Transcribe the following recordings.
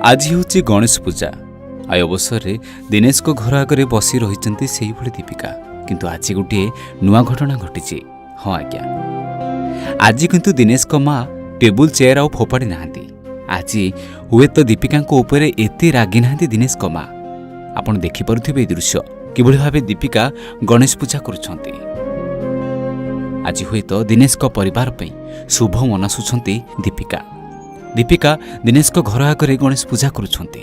ଆଜି ହେଉଛି ଗଣେଶ ପୂଜା। ଆଉ ଏ ଅବସରରେ ଦିନେଶଙ୍କ ଘର ଆଗରେ ବସି ରହିଛନ୍ତି ସେଇଭଳି ଦୀପିକା। କିନ୍ତୁ ଆଜି ଗୋଟିଏ ନୂଆ ଘଟଣା ଘଟିଛି। ହଁ ଆଜ୍ଞା, ଆଜି କିନ୍ତୁ ଦିନେଶଙ୍କ ମା ଟେବୁଲ ଚେୟାର ଆଉ ଫୋପାଡ଼ି ନାହାନ୍ତି। ଆଜି ହୁଏତ ଦୀପିକାଙ୍କ ଉପରେ ଏତେ ରାଗି ନାହାନ୍ତି ଦିନେଶଙ୍କ ମା। ଆପଣ ଦେଖିପାରୁଥିବେ ଏହି ଦୃଶ୍ୟ, କିଭଳି ଭାବେ ଦୀପିକା ଗଣେଶ ପୂଜା କରୁଛନ୍ତି। ଆଜି ହୁଏତ ଦିନେଶଙ୍କ ପରିବାର ପାଇଁ ଶୁଭ ମନାସୁଛନ୍ତି ଦୀପିକା। ଦୀପିକା ଦିନେଶଙ୍କ ଘର ଆଗରେ ଗଣେଶ ପୂଜା କରୁଛନ୍ତି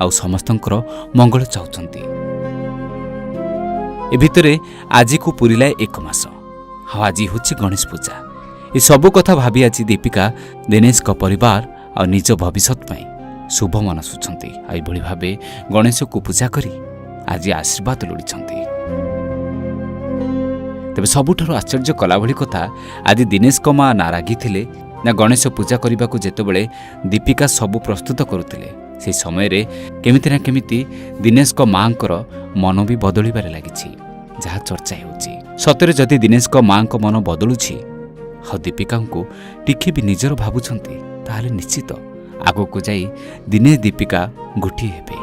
ଆଉ ସମସ୍ତଙ୍କର ମଙ୍ଗଳ ଚାହୁଁଛନ୍ତି। ଏ ଭିତରେ ଆଜିକୁ ପୁରିଲା ଏକ ମାସ ଆଉ ଆଜି ହେଉଛି ଗଣେଶ ପୂଜା। ଏସବୁ କଥା ଭାବି ଆଜି ଦୀପିକା ଦିନେଶଙ୍କ ପରିବାର ଆଉ ନିଜ ଭବିଷ୍ୟତ ପାଇଁ ଶୁଭ ମନାସୁଛନ୍ତି ଆଉ ଏଭଳି ଭାବେ ଗଣେଶକୁ ପୂଜା କରି ଆଜି ଆଶୀର୍ବାଦ ଲୋଡ଼ିଛନ୍ତି। ତେବେ ସବୁଠାରୁ ଆଶ୍ଚର୍ଯ୍ୟ କଲା ଭଳି କଥା, ଆଜି ଦିନେଶଙ୍କ ମା ନା ରାଗିଥିଲେ ନା ଗଣେଶ ପୂଜା କରିବାକୁ ଯେତେବେଳେ ଦୀପିକା ସବୁ ପ୍ରସ୍ତୁତ କରୁଥିଲେ, ସେହି ସମୟରେ କେମିତି ନା କେମିତି ଦିନେଶଙ୍କ ମାଙ୍କର ମନ ବି ବଦଳିବାରେ ଲାଗିଛି, ଯାହା ଚର୍ଚ୍ଚା ହେଉଛି। ସତରେ ଯଦି ଦିନେଶଙ୍କ ମାଙ୍କ ମନ ବଦଳୁଛି ଆଉ ଦୀପିକାଙ୍କୁ ଟିକେ ବି ନିଜର ଭାବୁଛନ୍ତି, ତାହେଲେ ନିଶ୍ଚିତ ଆଗକୁ ଯାଇ ଦିନେଶ ଦୀପିକା ଗୋଟିଏ ହେବେ।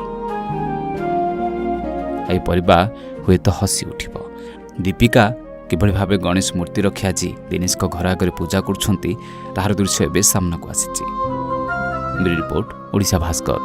ଏହି ପରିବାର ହୁଏତ ହସି ଉଠିବ। ଦୀପିକା କିଭଳି ଭାବେ ଗଣେଶ ମୂର୍ତ୍ତି ରଖି ଆଜି ଦିନେଶଙ୍କ ଘର ଆଗରେ ପୂଜା କରୁଛନ୍ତି, ତାହାର ଦୃଶ୍ୟ ଏବେ ସାମ୍ନାକୁ ଆସିଛି। ରିପୋର୍ଟ, ଓଡ଼ିଶା ଭାସ୍କର।